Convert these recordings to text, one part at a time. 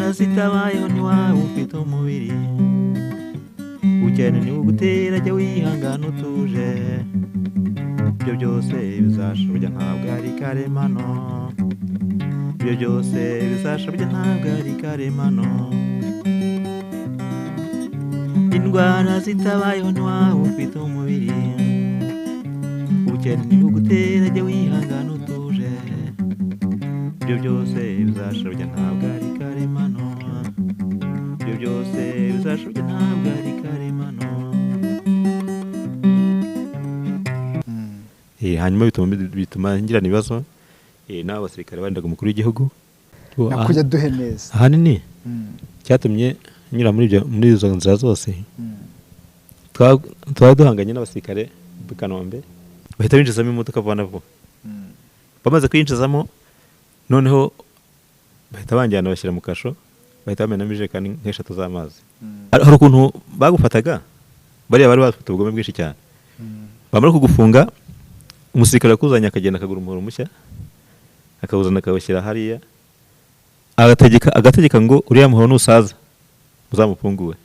Indwara zitabayeho ntiwaba ufite umubiri. Ubukene ntibugutera, jya wihangana utuje. Ibyo byose bizashoboka ntabwo ari karemano. Ibyo byose bizashoboka ntabwo ari karemano. Indwara zitabayeho ntiwaba ufite umubiri. Ubukene ntibugutera, jya wihangana utuje. Ibyo byose bizashoboka ntabwo ari karemano. Ibyo byose bizashoboka ntabwo ari karemano. Hanyuma bituma ngirana ibibazo n'abo basirikare barindaga umukuru w'igihugu. Nakujya duhe neza. Ahanini cyatumye nyura muri izo nzira zose, twari duhanganye n'abasirikare b'i Kanombe, bahita binjizamo imodoka vuba na vuba. Bamaze kuyinjizamo noneho bahita banjyana bashyira mu kasho, bahita bamenamo ijerekani nk'eshatu z'amazi. Hari ukuntu bagufataga, bariya bari bafite ubugome bwinshi cyane. Bamara kugufunga, umusirikare akuzanye akagenda akagura umuhoro mushya, akawuzana akawushyira hariya, agategeka ngo uriya muhoro nusaza uzamufungure.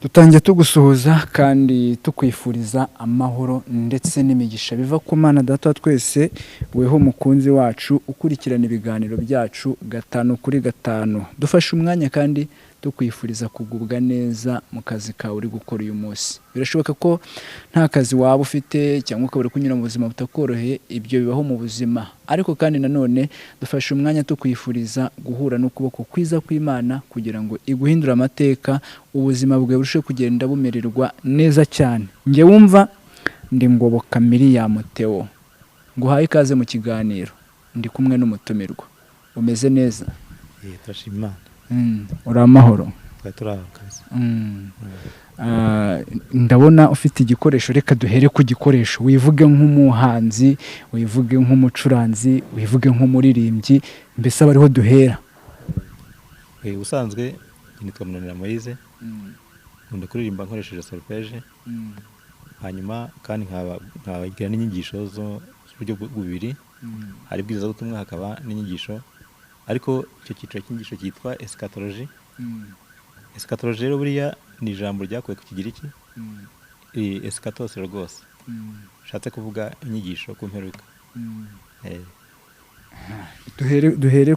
Dutangiye tugusuhuza kandi tukwifuriza amahoro ndetse n'imigisha biva ku Mana Data wa twese, weho mukunzi wacu ukurikirana ibiganiro byacu 5 kuri 5. Dufashe umwanya kandi tukwifuriza kugubwa neza mu kazi kawe uri gukora uyu munsi. Birashoboka ko nta kazi waba ufite cyangwa ukaba uri kunyura mu buzima butakoroheye, ibyo bibaho mu buzima. Ariko kandi nanone dufashe umwanya tukwifuriza guhura n'ukuboko kwiza kw'Imana kugira ngo iguhindure amateka, ubuzima bwawe burusheho kugenda bumererwa neza cyane. Njye wumva ndi Ngoboka Miriam Theo, nguhaye ikaze mu kiganiro, ndi kumwe n'umutumirwa. Umeze neza? Turashima Imana. Uri amahoro? Ndabona ufite igikoresho, reka duhere ku gikoresho. Wivuge nk'umuhanzi, wivuge nk'umucuranzi, wivuge nk'umuririmbyi, mbese aba ariho duhera. Ubusanzwe nitwa Munanira Moise, nkunda kuririmba nkoresheje solfège, hanyuma kandi nkabagira n'inyigisho z'uburyo bubiri, hari ibwirizabutumwa hakaba n'inyigisho, ariko icyo cyiciro cy'inyigisho cyitwa eschatology. Eschatology rero buriya ni ijambo ryakuwe ku Kigiriki, eschatos rwose, bishatse kuvuga inyigisho ku mperuka. Duhere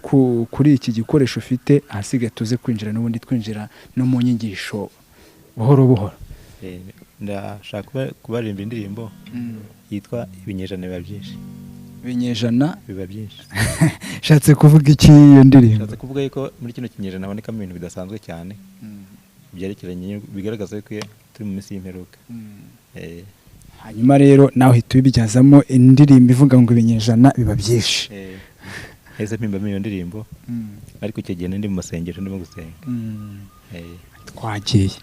kuri iki gikoresho ufite, ahasigaye tuze kwinjira n'ubundi twinjira no mu nyigisho buhoro buhoro. Ndashaka kubaririmba indirimbo yitwa Ibinyejana biba byinshi. Ibinyejana biba byinshi. Shatse kuvuga iki iyo ndirimbo? Shatse kuvuga yuko muri kino kinyejana habonekamo ibintu bidasanzwe cyane byerekeranye, bigaragaza ko turi mu minsi y'imperuka. Hanyuma rero nawe uhita ubibyazamo indirimbo ivuga ngo ibinyejana biba byinshi. Ese mpimbamo iyo ndirimbo, ariko icyo gihe ndi mu masengesho ndimo gusenga. Twagiye.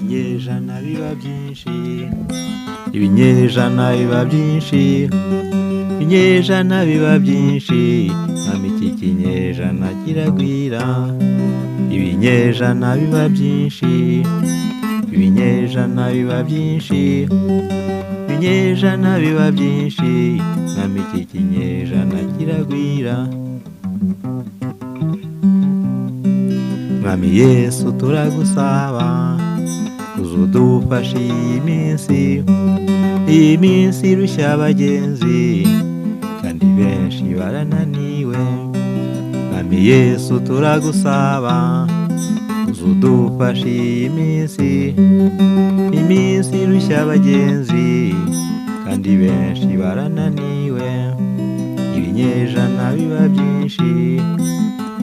Ibinyejana biba byinshi, ibinyejana biba byinshi, ibinyejana biba byinshi, mwami iki kinyejana kiragwira. Ibinyejana biba byinshi, ibinyejana biba byinshi, ibinyejana biba byinshi, mwami iki kinyejana kiragwira. Mwami Yesu turagusaba, uzudufashe iyi minsi, iyi minsi irushya abagenzi, kandi benshi barananiwe. Mwami Yesu turagusaba, uzudufashe iyi minsi, iminsi irushya abagenzi, kandi benshi barananiwe. Ibinyejana biba byinshi,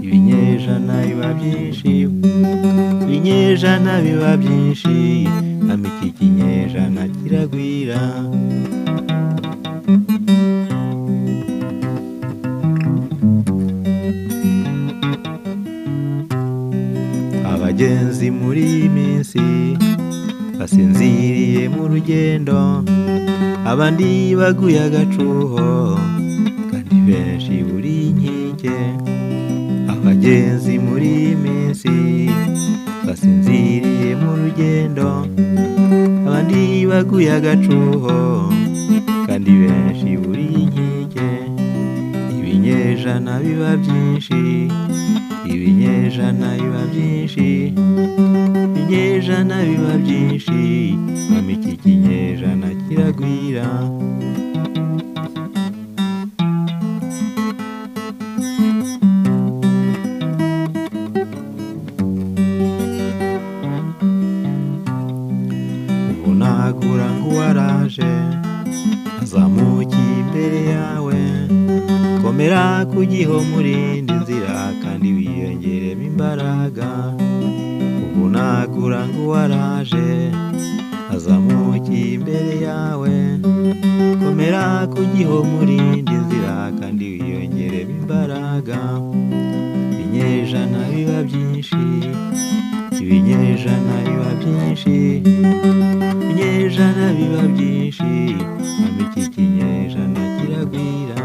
ibinyejana biba byinshi, ibinyejana biba byinshi, mwami iki kinyejana kiragwira. Abagenzi muri iyi minsi basinziriye mu rugendo, abandi baguye agacuho, kandi benshi buri inkike. Abagenzi muri iyi minsi basinziriye mu rugendo, abandi baguye agacuho, kandi benshi buri nkike. Ibinyejana biba byinshi, ibinyejana biba byinshi, ibinyejana biba byinshi, mama iki kinyejana kiragwira. Ubunagura nk'uwaraje azamukiye imbere yawe, komera ku gihomurindi nzira kandi wiyongeremo imbaraga. Ubunagura nk'uwaraje azamukiye imbere yawe, komera ku gihomurindi nzira kandi wiyongeremo imbaraga. Ibinyejana biba byinshi, ibinyejana biba byinshi, ibinyejana biba byinshi, mama iki kinyejana kiragwira.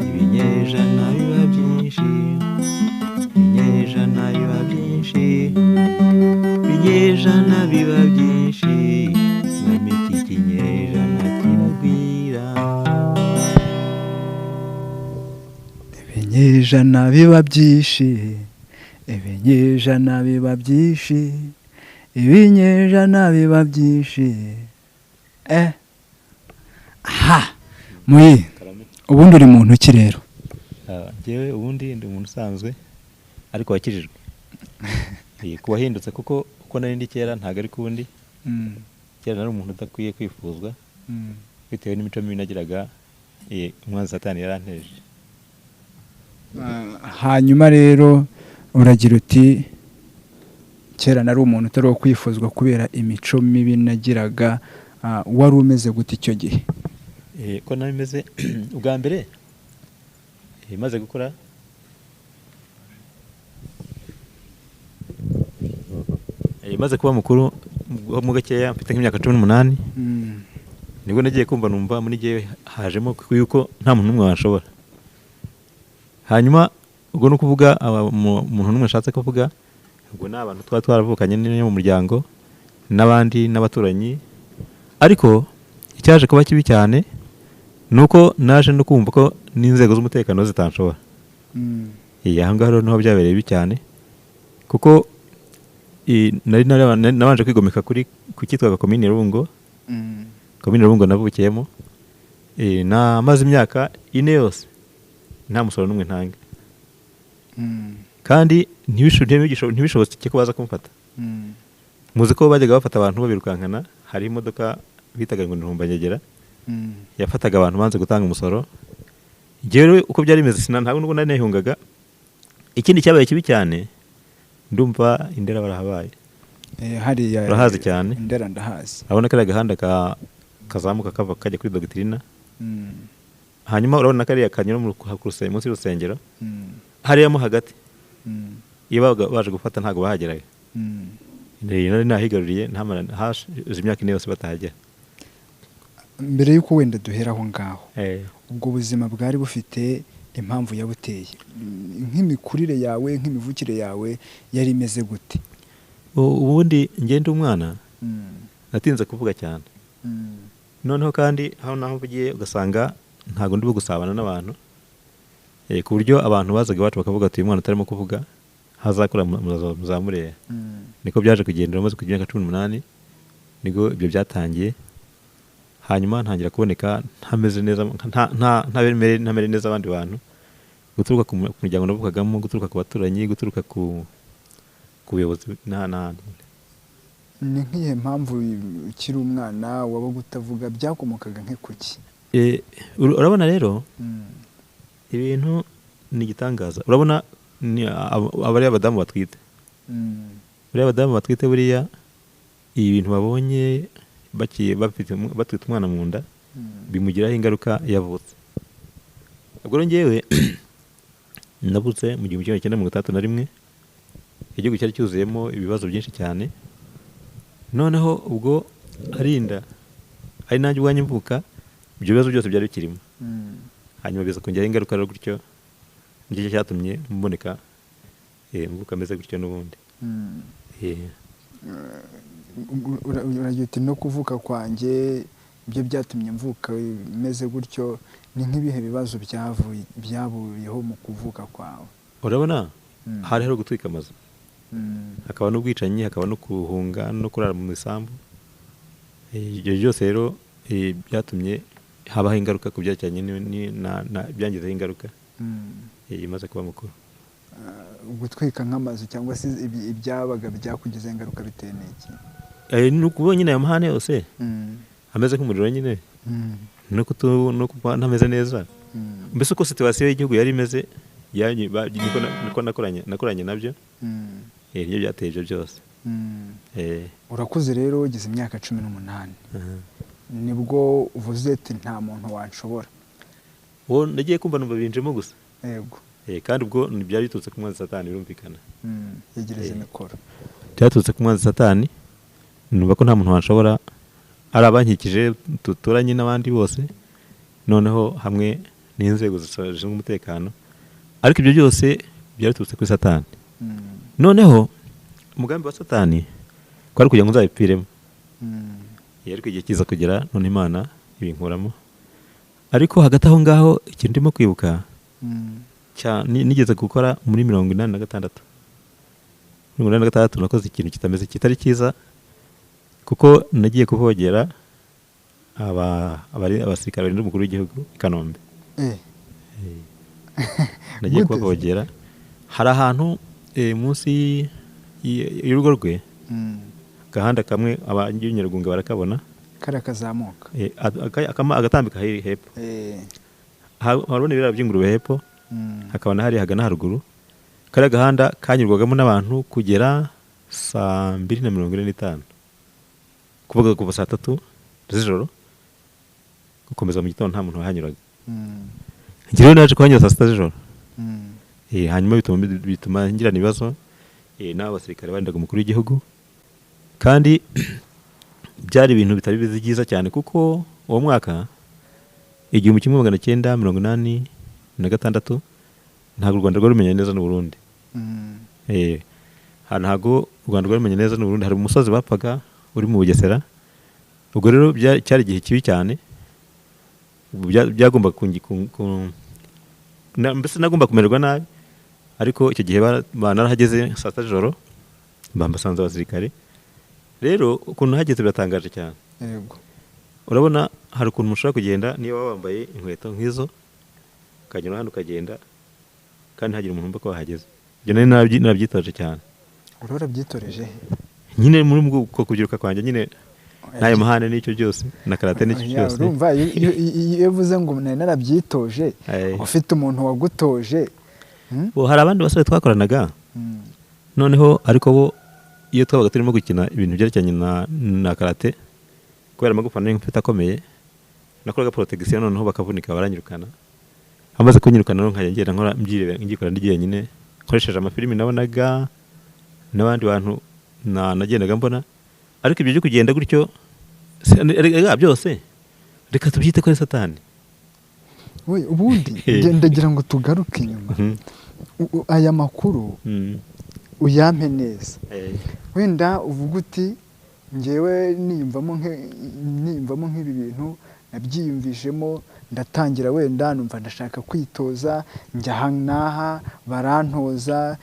Ibinyejana biba byinshi, ibinyejana biba byinshi, ibinyejana biba byinshi, mama iki kinyejana kiragwira. Ibinyejana biba byinshi, ibinyejana biba byinshi, ibinyejana biba byinshi. Aha muyi, ubundi uri muntu ki rero? Njyewe ubundi ndi umuntu usanzwe ariko wakijijwe. Kuwahindutse kuko uko nari ndi kera ntago ari kundi. Kera nari umuntu udakwiye kwifuzwa bitewe n'imico mibi nagiraga, umwanzi Satani yaranteje. Hanyuma rero uragira uti kera nari umuntu utari uwo kwifuzwa kubera imico mibi nagiraga. Wari umeze gute icyo gihe? Ko nari meze ubwa mbere maze gukora maze kuba mukuru mu gakeya, mfite nk'imyaka 18, nibwo nagiye kumva numva muri gihe hajemo yuko nta muntu n'umwe washobora. Hanyuma ubwo no kuvuga umuntu n'umwe ashatse kuvuga, ubwo ni abantu twari twaravukanye mu muryango n'abandi n'abaturanyi. Ariko icyaje kuba kibi cyane nuko naje no kumva ko n'inzego z'umutekano zitanshobora. Aha ngaha rero niho byabereye bibi cyane, kuko nari nabanje kwigomeka kuri ku cyitwaga komine Rubungo. Komine Rubungo navukiyemo, namaze imyaka 4 yose nta musoro n'umwe ntanga. Kandi ntibishobotse ko baza kumfata. Muzi ko bajyaga bafata abantu babirukankana, hari imodoka bitaga ngo ni Ntumbanyegera yafataga abantu banze gutanga umusoro. Njyewe uko byari bimeze ntabwo nubwo nari nihungaga. Ikindi cyabaye kibi cyane, ndumva Indera barahabaye. Hariya urahazi cyane. Indera ndahazi. Urabona kariya gahanda kazamuka kava kajya kuri Dogitrina. Hanyuma urabona kariya kanyura munsi y'urusengero. Hariya mo hagati. Iyo baje gufata ntago bahageraga. Nari nahigaruriye ntamara hashize imyaka 4 yose batahagera. Mbere yuko wenda duhera aho ngaho, ubwo buzima bwari bufite impamvu yabuteye, nk'imikurire yawe nk'imivukire yawe yari imeze gute? Ubundi ngende umwana natinze kuvuga cyane. Noneho kandi aho naho mvugiye ugasanga ntago ndi gusabana n'abantu, ku buryo abantu bazaga iwacu bakavuga ati uyu mwana utarimo kuvuga hazakura muzamureba. Niko byaje kugendera maze kugira imyaka 18 nibwo ibyo byatangiye. Hanyuma ntangira kuboneka ntameze neza, ntamere neza abandi bantu, guturuka ku muryango navukagamo, guturuka ku baturanyi, guturuka ku buyobozi n'ahandi. Ni nk'iyihe mpamvu ukiri umwana wabaga utavuga, byakomokaga nk'ikuki? Urabona rero ibintu ni igitangaza. Urabona abari abadamu batwite, buriya abadamu batwite buriya ibintu babonye batwite umwana mu nda bimugiraho ingaruka yavutse. Ubwo rero njyewe navutse mu 1961, igihugu cyari cyuzuyemo ibibazo byinshi cyane. Noneho ubwo arinda ari nanjye ubwanjye mvuka, ibyo bibazo byose byari bikirimo. Hanyuma biza kongera ingaruka rero gutyo, nicyo cyatumye mboneka Mvuka ameze gutyo n'ubundi. Uragira uti no kuvuka kwanjye ibyo byatumye mvuka meze gutyo. Ni nk'ibihe bibazo byavuyeho mu kuvuka kwawe? Urabona hari hari gutwika amazu, hakaba n'ubwicanyi, hakaba no kuhunga no kurara mu misambu. Ibyo byose rero byatumye habaho ingaruka ku byerekeranye byangizeho ingaruka imaze kuba mukuru. Gutwika nk'amazu cyangwa se ibyabaga byakugizeho ingaruka bitewe n'iki? Ni ukuba nyine ayo mahane yose ameze nk'umuriro nyine, no kuba ntameze neza. Mbese uko situwasiyo y'igihugu yari imeze niko nakoranye nabyo, nibyo byateye ibyo byose. Urakuze rero ugeze imyaka 18, nibwo uvuze ati nta muntu wanshobora? Uwo nagiye kumva numva binjemo gusa. Yego. Kandi ubwo byari biturutse ku mwanzi Satani, birumvikana. Yegereze mikoro. Byaturutse ku mwanzi Satani, numva ko nta muntu wanshobora, ari abankikije duturanye n'abandi bose, noneho hamwe n'inzego zishinzwe umutekano. Ariko ibyo byose byari biturutse kuri Satani. Noneho umugambi wa Satani kwari kugira ngo nzabipfiremo. Ariko igihe kiza kugera none Imana ibinkuramo. Ariko hagati aho ngaho ikintu ndimo kwibuka nigeze gukora muri 86. 86 nakoze ikintu kitameze kitari cyiza, kuko nagiye kuvogera abasirikare barinda umukuru w'igihugu i Kanombe. Nagiye kubavogera hari ahantu munsi y'urugo rwe, gahanda kamwe abanyarugunga barakabona, kara kazamuka agatambika hepfo, harabona ibiraro by'ingurube hepfo, hakaba na hari hagana haruguru. Kariya gahanda kanyurwagamo n'abantu kugera saa 2:45, kuvuga kuva saa 3 z'ijoro gukomeza mu gitondo nta muntu wahanyuraga. Njye rero naje kuhanyura saa 6 z'ijoro. Hanyuma bituma ngirana ibibazo n'abo basirikare barindaga umukuru w'igihugu, kandi byari ibintu bitari byiza cyane, kuko uwo mwaka 1986 ntabwo u Rwanda rwari rumenye neza n'u Burundi. Ntabwo u Rwanda rwari rumenye neza n'u Burundi. Hari umusozi bapfaga uri mu Bugesera. Ubwo rero cyari igihe kibi cyane, byagomba mbese nagomba kumererwa nabi. Ariko icyo gihe narahageze saa 6 z'ijoro, bambasanze abasirikare. Rero ukuntu hageze biratangaje cyane. Yego. Urabona hari ukuntu mushobora kugenda niba wambaye inkweto nk'izo, ukagenda hano ukagenda kandi hagira umuntu umva ko wahageze. Ibyo nari nabyitoje cyane. Urora byitoreje nyine muri ubwo kubyiruka kwanjye nyine n'ayo mahane n'icyo byose na karate n'icyo byose. Urumva iyo uvuze ngo nari narabyitoje, ufite umuntu wagutoje. Hari abandi basore twakoranaga, noneho ariko bo iyo twabaga turimo gukina ibintu byerekeranye na karate, kubera amagufa nari mfite akomeye, nakoraga protection noneho bakavunika baranyirukana. Amaze kunyirukana rero nkajya ngenda nkora ngikora ndi jyenyine, nkoresheje amafilimi nabonaga n'abandi bantu nagendaga mbona. Ariko ibyo byo kugenda gutyo byose reka tubyite ko ari Satani. We ubundi ndagira ngo tugaruke inyuma. Aya makuru uyampe neza. Wenda uvuga uti njyewe niyumvamo nk'ibi bintu nabyiyumvishemo, ndatangira wenda numva ndashaka kwitoza, njya aha n'aha barantoza,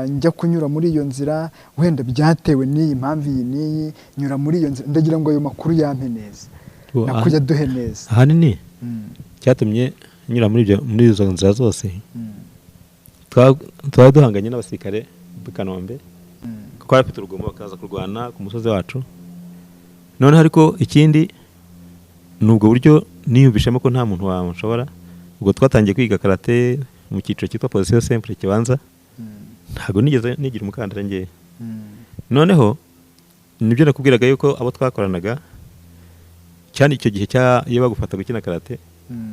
njya kunyura muri iyo nzira, wenda byatewe n'iyi mpamvu iyi n'iyi, nyura muri iyo nzira. Ndagira ngo ayo makuru yampe neza, nakujya duhe neza. Ahanini cyatumye nyura muri izo nzira zose, twari duhanganye n'abasirikare b'i Kanombe, kuko bari bafite urugomo bakaza kurwana ku musozi wacu. Noneho ariko ikindi ni ubwo buryo niyumvishemo ko nta muntu wanshobora. Ubwo twatangiye kwiga karate mu cyiciro cyitwa position simple kibanza, ntabwo nigeze nigira umukandara ngewe. Noneho nibyo nakubwiraga yuko abo twakoranaga cyane icyo gihe iyo bagufata gukina karate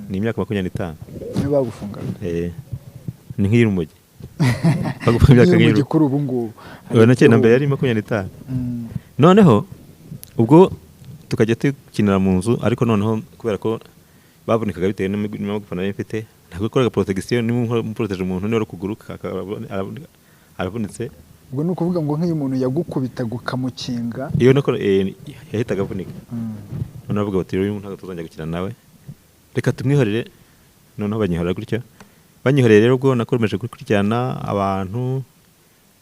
ni imyaka 25. Niyo bagufungaga? Ni nk'iy'urumogi. Bagufunga imyaka nk'iy'urumogi kuri ubu ngubu. Na mbere yari 25. Noneho ubwo tukajya tukinira mu nzu, ariko noneho kubera ko bavunikaga bitewe n'amagufa nari mfite, ntabwo nakoraga protection, niba umuproteje umuntu niba ari ukuguru Aravunitse. Ubwo ni ukuvuga ngo nk'iyo umuntu yagukubitaga ukamukinga, iyo nako yahitaga avunika. Noneho bavuga bati uyu ntabwo tuzongera gukina nawe, reka tumwihorere. Noneho banyihorera gutyo. Banyihoreye rero, ubwo nakomeje gukurikirana abantu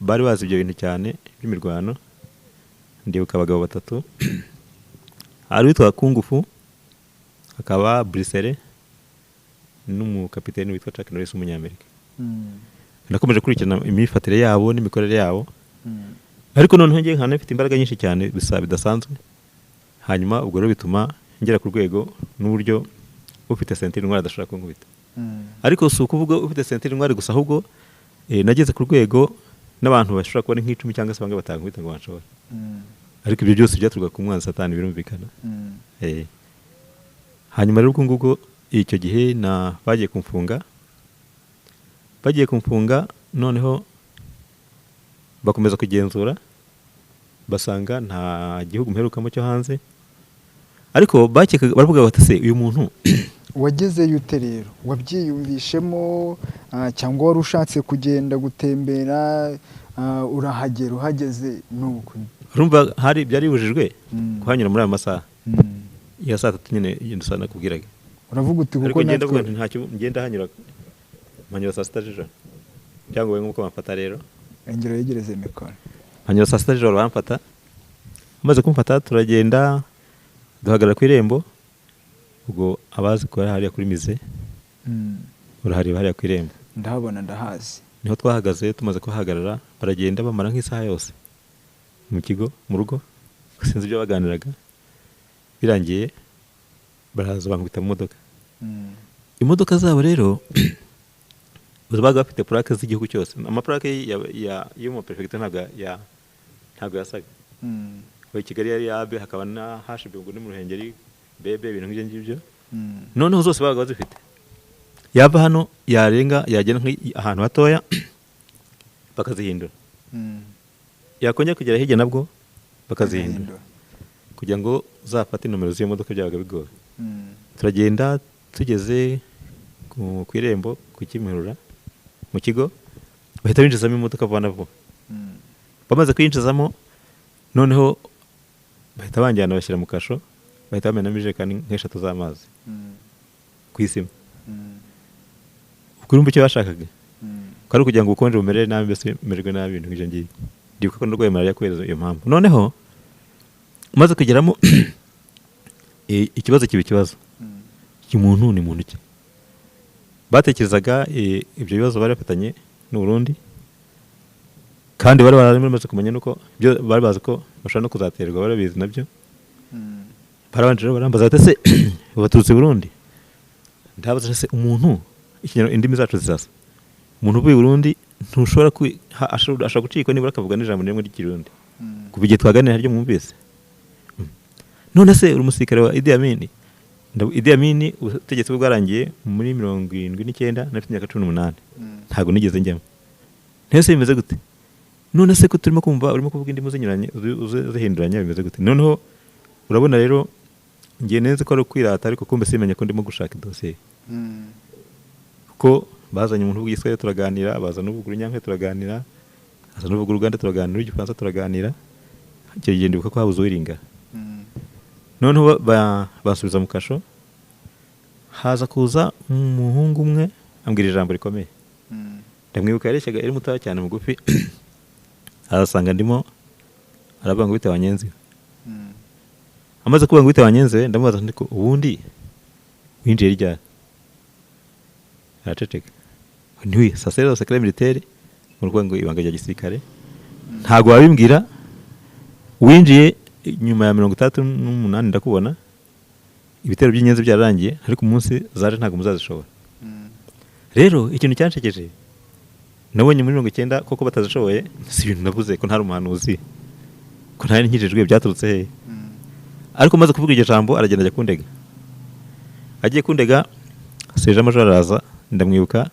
bari bazi ibyo bintu cyane by'imirwano. Ndibuka abagabo batatu, hari uwitwa Kungufu, hakaba Brisere n'umukapiteni witwa Chuck Norris w'umunyamerika. Nakomeje gukurikirana imyifatire yabo n'imikorere yabo, ariko noneho njye nkaba mfite imbaraga nyinshi cyane bisa bidasanzwe. Hanyuma ubwo rero bituma ngera ku rwego n'uburyo ufite ceinture noire adashobora kunkubita. Ariko si ukuvuga ufite ceinture noire gusa, ahubwo nageze ku rwego n'abantu bashobora kuba ari nk'icumi cyangwa se bangahe batankubita ngo banshobore. Ariko ibyo byose byaturuka ku mwanzi Satani, birumvikana. Hanyuma rero ubwo ngubwo icyo gihe na bagiye kumfunga, noneho bakomeza kugenzura, basanga nta gihugu mperukamo cyo hanze. Ariko bakekaga, baravuga bati se uyu muntu Wagezeyo ute rero? Wabyiyumvishemo cyangwa wari ushatse kugenda gutembera, urahagera, uhageze nuko? Urumva hari byari bibujijwe kuhanyura muri ayo masaha ya saa 3 nyine dusa nakubwiraga. Uravuga uti kuko Ariko ngenda natwe avuga nti ntacyo, ngenda hanyura, mpanyura saa 6 z'ijoro cyangwa nk'uko bamfata rero. Ingero yegereze mikoro. Mpanyura saa 6 z'ijoro, baramfata. Bamaze kumfata turagenda, duhagarara ku irembo. Ubwo abazi ko hariya kuri musée, urahareba hariya ku irembo. Ndahabona, ndahazi. Niho twahagaze. Tumaze kuhahagarara, baragenda bamara nk'isaha yose mu kigo, mu rugo, sinzi ibyo baganiraga. Birangiye baraza bankubita mu modoka. Imodoka zabo rero babaga bafite plaque z'igihugu cyose. Amaplaque yo mu perefegitura ntabwo yasaga. Aho i Kigali yari AB, hakaba na HB, ngo ni mu Ruhengeri BB, ibintu nk'ibyo ngibyo. Noneho zose babaga bazifite. Yava hano, yarenga, yagera ahantu hatoya, bakazihindura. Yakongera kugera hirya nabwo bakazihindura, kugira ngo uzafate nomero z'iyo modoka byabaga bigoye. Turagenda, tugeze ku irembo ku Kimihurura mu kigo, bahita binjizamo imodoka vuba na vuba. Bamaze kuyinjizamo, noneho bahita banjyana, bashyira mu kasho, bahita bamenamo ijerekani nk'eshatu z'amazi ku isima. Ubwo urumva icyo bashakaga ko ari ukugira ngo ubukonje bumerere nabi, mbese mererwe nabi, ibintu nk'ibyo ngibyo. Ndibuka ko narwaye malariya kubera iyo mpamvu. Noneho maze kugeramo, ikibazo kiba ikibazo. Iki muntu ni muntu ki? Batekerezaga ibyo bibazo bari bafitanye n'u Burundi, kandi bari baramaze kumenya nuko ibyo bari bazi ko bashobora no kuzaterwa, barabizi nabyo. Barabanje rero barambaza bati ese baturutse i Burundi? Ndabaza se umuntu indimi zacu zirasa, umuntu uvuye i Burundi ntushobora ashobora gucikwa nibura akavuga n'ijambo rimwe ry'Ikirundi kuva igihe twaganira ryo mwumvise. None se uri umusirikare wa Idi Amin? Idi Amin ubutegetsi bwe bwarangiye muri 79, nafite imyaka 18, ntabwo nigeze njyamo. Ntese bimeze gute? None se ko turimo kumva urimo kuvuga indimi zinyuranye, zihinduranya, bimeze gute? Noneho urabona rero ngiye neza ko ari ukwirata, ariko kumbe simenya ko ndimo gushaka idosiye, kuko bazanye umuntu uvuga Igiswahili turaganira, bazana uvuga Urunyankore turaganira, bazana uvuga Uruganda turaganira, Igifaransa turaganira. Icyo gihe ndibuka ko habuze uwiringa. Noneho basubiza mu kasho, haza kuza umuhungu umwe ambwira ijambo rikomeye. Ndamwibuka, yareshyaga, yari mutoya cyane, mugufi. Arasanga ndimo, aravuga ngo bite wanyenzi. Amaze kuvuga ngo bite wanyenzi we, ndamubaza nti ko ubundi winjiye ryari? Araceceka. Ntiwi sasero secret militaire, mu rwego ibanga rya gisirikare, ntabwo wabimbwira. Winjiye nyuma ya 68, ndakubona ibitero by'inyenzi byararangiye, ariko umunsi zaje ntabwo muzazishobora. Rero ikintu cyanshekeje, nabonye muri 90 koko batazishoboye. Si ibintu navuze ko ntari umuhanuzi, ko ntari nkijijwe, byaturutse hehe? Ariko maze kuvuga iryo jambo, aragenda ajya kundega. Agiye kundega, sergent major araza. Ndamwibuka,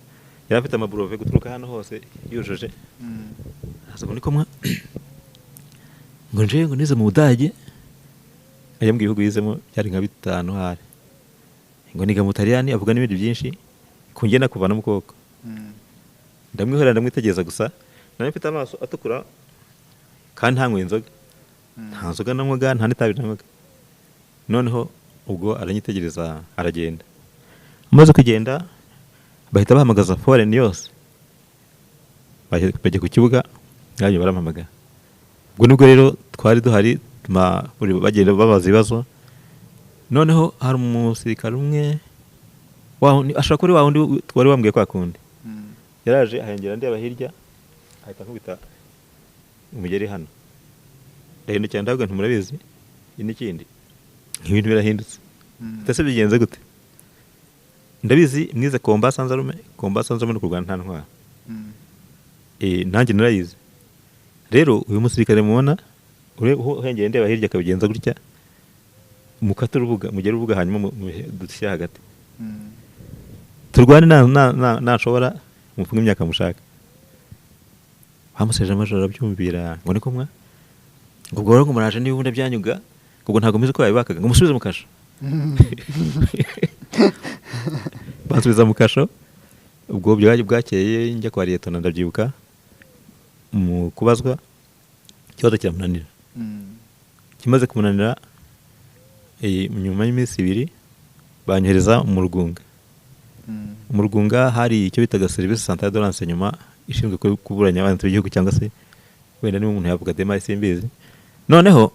yari afite amaburove guturuka hano hose yujuje. Aza ngo niko mwa ngo nje ngo nize mu Budage, ajya mu bihugu yizemo byari nka bitanu, hari ngo niga mu Butaliyani, avuga n'ibindi byinshi kungena kuvana mu kuboko. Ndamwihorera, ndamwitegereza gusa. Nari mfite amaso atukura kandi ntanyweye inzoga, nta nzoga nanywaga, nta n'itabi nanywaga. Noneho ubwo aranyitegereza aragenda. Amaze kugenda bahita bahamagaza foreign yose, bajya ku kibuga nanjye barampamagara. Ubwo nibwo rero twari duhari, bagenda babaza ibibazo. Noneho hari umusirikare umwe ashobora kuba ari wa wundi wari wambwiye kwa kundi, yaraje ahengera ndeba hirya, ahita ankubita umugeri hano, ndahindukira ndavuga nti murabizi iki n'ikindi, ibintu birahindutse. Ese bigenze gute? Ndabizi mwize combat sans arme, combat sans arme ni kurwana nta ntwaro. Nanjye narayize. Rero uyu musirikare mubona uhengeye ndeba hirya akabigenza gutya, mukate urubuga, mugere urubuga, hanyuma dushyire hagati turwane, nashobora mufunge imyaka mushaka. Bamuseje amajoro arabyumvira, ngo niko mwa, ngo ubwo rero ngo muraje niba ubundi byanyuga, ubwo ntabwo muzi ko yabibakaga, ngo musubize mu kasho. Bansubiza mu kasho. Ubwo bwakeye njya kwa liyetona, ndabyibuka mu kubazwa ikibazo kiramunanira. Kimaze kumunanira, nyuma y'iminsi 2 banyohereza mu Rugunga. Mu Rugunga hari icyo bitaga service centrale de renseignement ishinzwe kuburanya abanzi b'igihugu, cyangwa se wenda niba umuntu yavuga dema simbizi. Noneho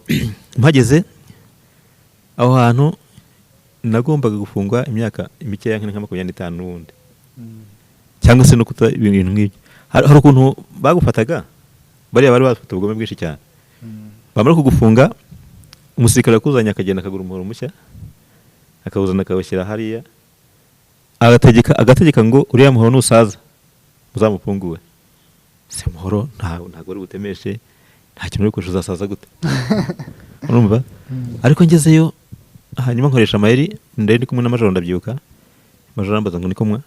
mpageze aho hantu nagombaga gufungwa imyaka mikeya nka 25 n'ubundi, cyangwa se no kuta ibintu nk'ibyo. Hari ukuntu bagufataga, bariya bari bafite ubugome bwinshi cyane. Bamara kugufunga, umusirikare akuzanye akagenda akagura umuhoro mushya, akawuzana akawushyira hariya, agategeka ngo uriya muhoro nusaza uzamufungure. Se muhoro ntabwo uri butemeshe, nta kintu uri kurusha, uzasaza gute? Urumva? Ariko ngezeyo hanyuma nkoresha amayeri, ndari ndi kumwe na majoro, ndabyibuka majoro arambaza ngo niko mwa,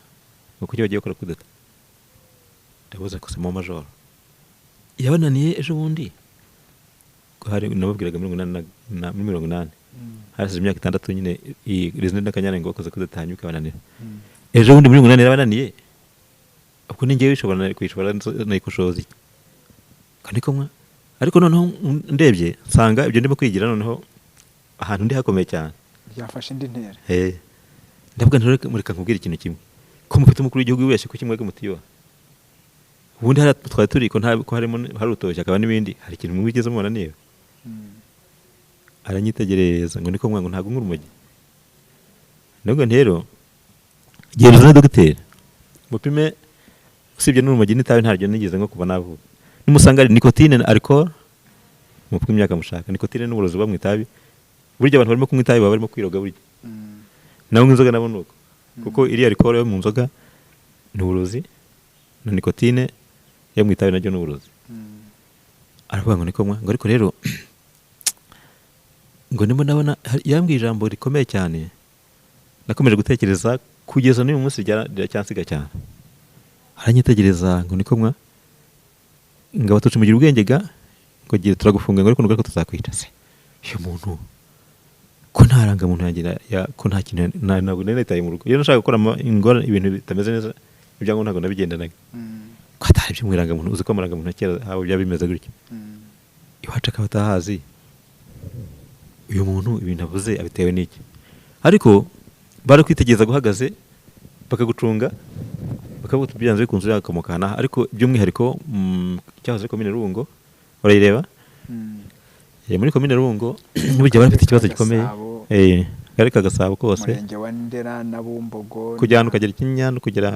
ngo kuki bagiye gukora kudeta? Ndabuze ko mo majoro yabananiye ejo bundi, hari nababwiraga muri 80, hashize imyaka 6 nyine iyi Rezine n'Akanyana ngo bakoze kudeta hanyuma ikabananira. Ejo bundi muri 80 yarabananiye, ubwo ni njyewe ishobora kuyishobora nayikoshoza iki? Kandi ko mwa, ariko noneho ndebye nsanga ibyo ndimo kwigira noneho ahantu ndi hakomeye cyane, byafashe indi ntera. Ndavuga nti mureka nkubwire ikintu kimwe, ko mufite umukuru w'igihugu wese, kuki mwebwe mutiyubaha? Ubundi hariya twari turi ko nta ko harimo hari urutoki hakaba n'ibindi, hari ikintu mwigeze mubona niba? Aranyitegereza ngo niko mwa, ngo ntabwo urumogi. Ndavuga nti rero genda uzane dogiteri mupime, usibye n'urumogi n'itabi ntaryo nigeze nko kuva navuka, nimusanga ari nicotine na alcohol mupime imyaka mushaka. Nicotine n'uburozi buba mu itabi, burya abantu barimo kunywa itabi baba barimo kwiroga burya, nawe inzoga nabo nuko, kuko iriya alcohol yo mu nzoga ni uburozi, na nicotine yo mu itabi naryo ni uburozi. Aravuga ngo niko mwa, ngo ariko rero ngo ndimo ndabona yambwiye ijambo rikomeye cyane nakomeje gutekereza kugeza n'uyu munsi, riracyansiga cyane. Aranyitegereza ngo niko mwa, ngo abatutsi mugira ubwenge ga, ngo gira turagufunga, ngo ariko nugaruka tuzakwica. Se uyu muntu ko nta rangamuntu yagira ko nta kintu ntabwo nari nitaye mu rugo, iyo nashaka gukora ingorane ibintu bitameze neza ibyangombwa ntabwo nabigendanaga, ko atari ibyo mu irangamuntu, uzi ko amarangamuntu ya kera haba byaba bimeze gutya, iwacu akaba atahazi. Uyu muntu ibintu avuze abitewe n'iki? Ariko bari kwitegereza guhagaze bakagucunga, bakavuga uti byanze bikunze uriya aha. Ariko by'umwihariko cyahoze ari komine Rubungo, urayireba? Muri komine Rubungo burya bari bafite ikibazo gikomeye. Gasabo. Akarere ka Gasabo kose, umurenge wa Ndera na Bumbogo, kujya ahantu ukagera Kinyinya, kugera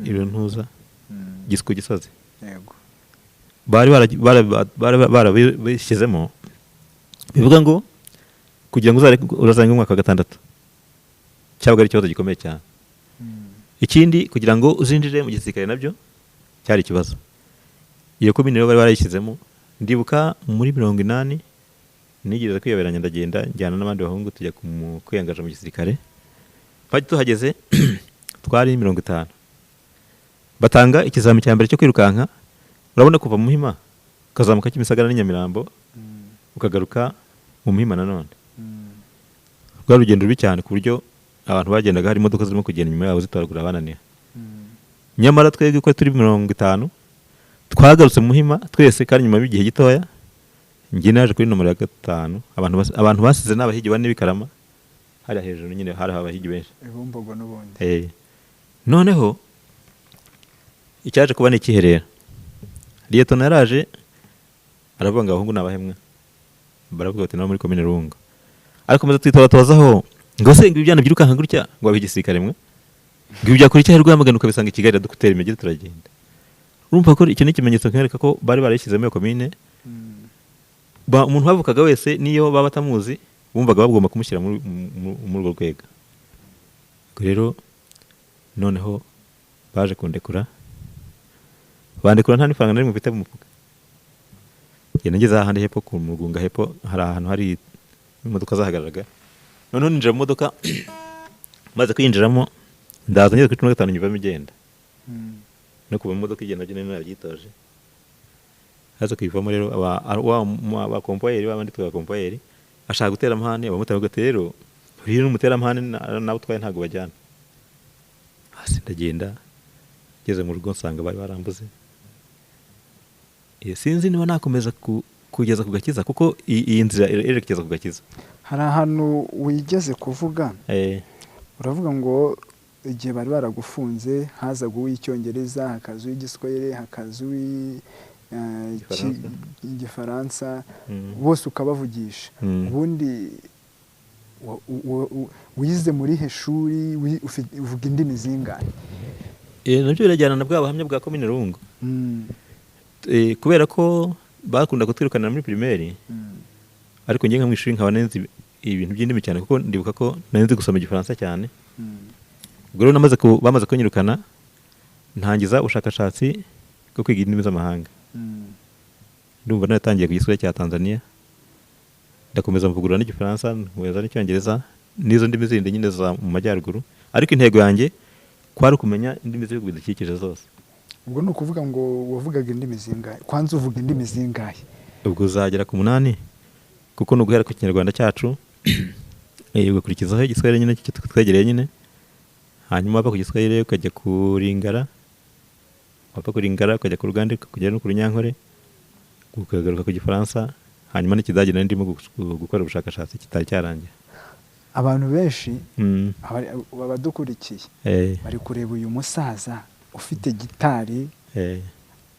Ntuza, Gisku Gisozi. Yego. Bari barabishyizemo, bivuga ngo kugira ngo uzarenge umwaka wa 6 cyabaga ari ikibazo gikomeye cyane. Ikindi kugira ngo uzinjire mu gisirikare nabyo cyari ikibazo. Iyo komine rero bari barayishyizemo. Ndibuka muri 80 nigeze kwiyoberanya, ndagenda njyana n'abandi bahungu tujya kwiyangaje mu gisirikare. Twari tuhageze twari 50, batanga ikizami cya mbere cyo kwirukanka. Urabona kuva mu Muhima ukazamuka Kimisagara n'i Nyamirambo, ukagaruka mu Muhima nanone, rwari urugendo rubi cyane ku buryo abantu bagendaga hari imodoka zirimo kugenda inyuma yabo zitoragura abananiwe. Nyamara twebwe uko turi 50 Twagarutse Muhima twese, kandi nyuma y'igihe gitoya njye naje kuri nomero ya 5. Abantu basize ni abahigi bane b'ikarama hariya hejuru nyine, hari abahigi benshi. Ibumbogo n'ubundi. Noneho icyaje kuba ni ikihe rero? Liyetona yaraje aravuga ngo abahungu ni abahemwa, baravuga bati nabo muri komine Rubungo, ariko maze twitoratozaho ngo se ngo ibyana byirukanka gutya ngo babe igisirikare mwe, ngo ibi byakora icyaha Rwamagana ukabisanga i Kigali dutera imigeri turagenda. Urumva ko icyo ni ikimenyetso nkwereka ko bari barayishyizemo iyo komine. Umuntu wavukaga wese niyo baba batamuzi bumvaga bagomba kumushyira muri urwo rwego. Ubwo rero noneho baje kundekura, bandekura nta n'ifaranga na rimwe mfite mu mufuka. Ngenda ngeze ahandi hepfo ku Mugunga, hepfo hari ahantu hari imodoka zahagararaga. Noneho ninjira mu modoka, maze kwinjiramo ndaza ngeze kuri 15 nyivamo igenda. No kuva mu modoka igenda nabyo nari nabyitoje. Haza kuyivamo rero abakompoyeri babandi twa kompoyeri ashaka gutera amahane, abamotari bavuga ati rero uyu ni umuteramahane nawe utwaye ntabwo bajyana. Hasi ndagenda ngeze mu rugo nsanga bari barambuze. Sinzi niba nakomeza kugeza ku gakiza, kuko iyi nzira irerekeza ku gakiza. Hari ahantu wigeze kuvuga, uravuga ngo igihe bari baragufunze hazaga uw'icyongereza, hakaza uw'igiswahili, hakaza uw'igifaransa, bose ukabavugisha. Ubundi wize muri he shuri, uvuga indimi zingahe? Nabyo birajyana na bwa buhamya bwa komine Rubungo. Kubera ko bakunda kutwirukanira muri primaire, ariko njye nka mu ishuri nkaba nzi ibintu by'indimi cyane, kuko ndibuka ko nari nzi gusoma igifaransa cyane. Ubwo rero bamaze kunyirukana ntangiza ubushakashatsi bwo kwiga indimi z'amahanga. Ndumva naratangiye ku giswahili cya Tanzania, ndakomeza mvugurura n'igifaransa, nkomeza n'icyongereza n'izo ndimi zindi nyine za mu majyaruguru, ariko intego yanjye kwari ukumenya indimi z'ibihugu bidukikije zose. Ubwo ni ukuvuga ngo wavugaga indimi zingahe? Kwanza uvuga indimi zingahe? Ubwo uzagera ku 8, kuko ni uguhera ku kinyarwanda cyacu, ugakurikizaho igiswahili nyine twegereye nyine, hanyuma wava ku giswahili ukajya ku Lingala, wava ku Lingala ukajya ku Rugande, ukajya no ku Runyankore, ukagaruka ku Gifaransa, hanyuma n'Ikidage nari ndimo gukora ubushakashatsi kitari cyarangira. Abantu benshi abadukurikiye bari kureba uyu musaza ufite gitari,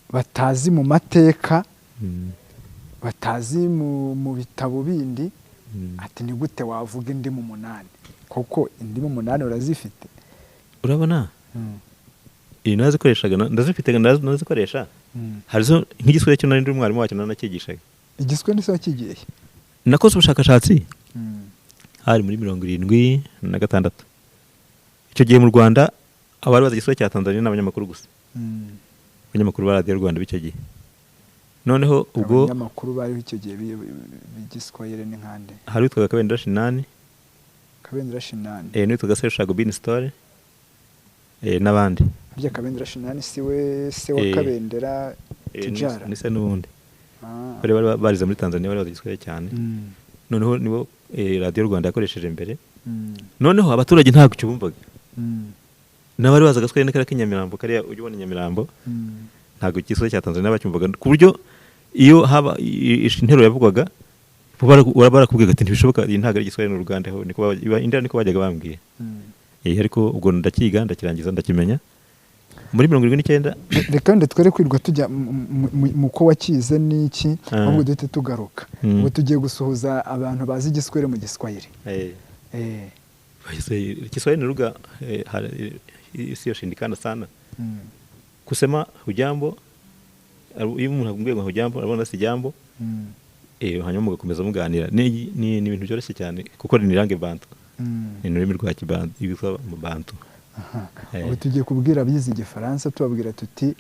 batazi mu mateka, batazi mu bitabo bindi, ati ni gute wavuga indimi 8? Kuko indimi 8 urazifite. Urabona? Iyi nazikoreshaga, ndazifite, nazikoresha. Hari zo nk'igiswahili cyo nari ndi umwarimu wacyo nanakigishaga. Igiswahili se wakigiye? Nakoze ubushakashatsi hari muri 76. Icyo gihe mu Rwanda abari bazi igiswahili cya Tanzania n'abanyamakuru gusa. Abanyamakuru ba Radio Rwanda b'icyo gihe. Noneho ubwo abanyamakuru bari icyo gihe b'igiswahili ni nkande? Hari witwaga Kabendera Shinani. Kabendera Shinani. N'uwitwaga Serushago Bin Store. N'abandi. Harya Kabendera Shinani si we se wa Kabendera Tijara? Ni se n'ubundi. Bari barize muri Tanzania, bari bazi igiswahili cyane. Noneho nibo Radio Rwanda yakoresheje mbere. Noneho abaturage ntabwo icyo bumvaga. N'abari bazi agaswahili n'akariya k'inyamirambo, kariya ujya ubona inyamirambo, ntabwo igiswahili cya Tanzania bacyumvaga, ku buryo iyo haba interuro yavugwaga barakubwira ati ntibishoboka, iyi ntabwo ari igiswahili n'Urugande, niko indera niko bajyaga bambwiye. Ariko ubwo ndakiga, ndakirangiza, ndakimenya muri 79. Reka wenda twere kwirwa tujya mu ko wakize n'iki, ahubwo duhite tugaruka. Ubu tugiye gusuhuza abantu bazi igiswahili mu giswahili. Kiswahili ni lugha isiyoshindikana sana. Kusema hujambo, iyo umuntu akubwiye ngo hujambo, urabona si jambo. Hanyuma mugakomeza muganira. Ni ibintu byoroshye cyane kuko ni langue bantu. Ni ururimi rwa kibantu, ibitwa mu bantu. Ubu tugiye kubwira abize igifaransa, tubabwira tuti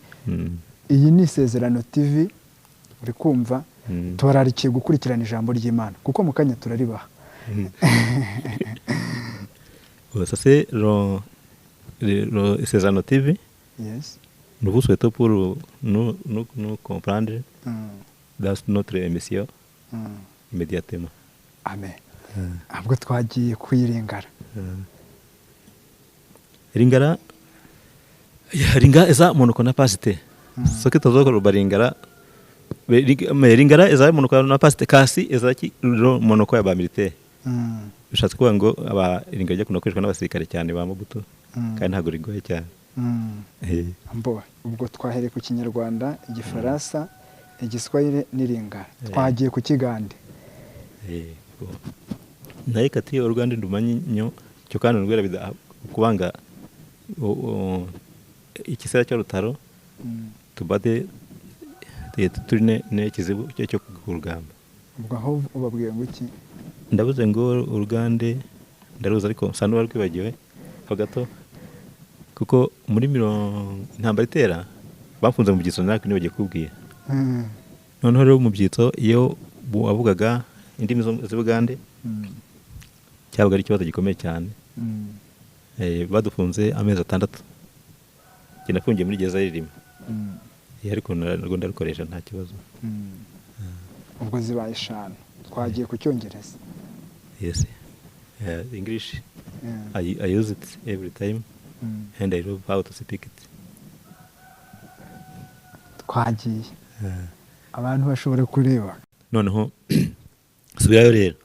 iyi ni Isezerano TV, uri kumva, tubararikiye gukurikirana ijambo ry'Imana kuko mu kanya turaribaha. Ça c'est le Isezerano TV. Yes. Nous vous souhaitons pour nous comprendre dans notre émission immédiatement. Amen. Ahubwo twagiye kuyiringara. Ringara ringa eza monoko na pasite. Soki tozokoloba lingala, mais lingala ezali monoko na pasteur, kasi ezalaki monoko ya bamilitaire. Bishatse kuvuga ngo aba lingala rya kunda gukoreshwa n'abasirikare cyane ba Mobutu, kandi ntabwo rigoye cyane. Mbo ubwo twahereye ku Kinyarwanda, Igifaransa, Igiswahili n'Ilingala, twagiye ku Kigande. Naye kati Oluganda ndumanyi nnyo, kyokka ndwerabira kubanga ekiseera ky'olutalo tubadde tuli n'ekizibu kyo ku rugamba. Ubwo aho ubabwiye ngo iki? Ndabuze ngo Olugande ndaruzi, ariko nsa n'uwarwibagiwe ho gato, kuko muri mirongo intambara itera bafunze mu byitso, natwe nibagiye kubwira. Noneho rero mu byitso iyo wavugaga indimi z'Ubugande cyabaga ari ikibazo gikomeye cyane. Badufunze amezi 6, njye nafungiye muri gereza y'Irima. Ariko narwo ndarukoresha nta kibazo. Ubwo zibaye 5, twagiye ku Cyongereza. Yes, English, I use it every time and I love how to speak it. Twagiye, abantu bashobora kureba. Noneho subirayo rero,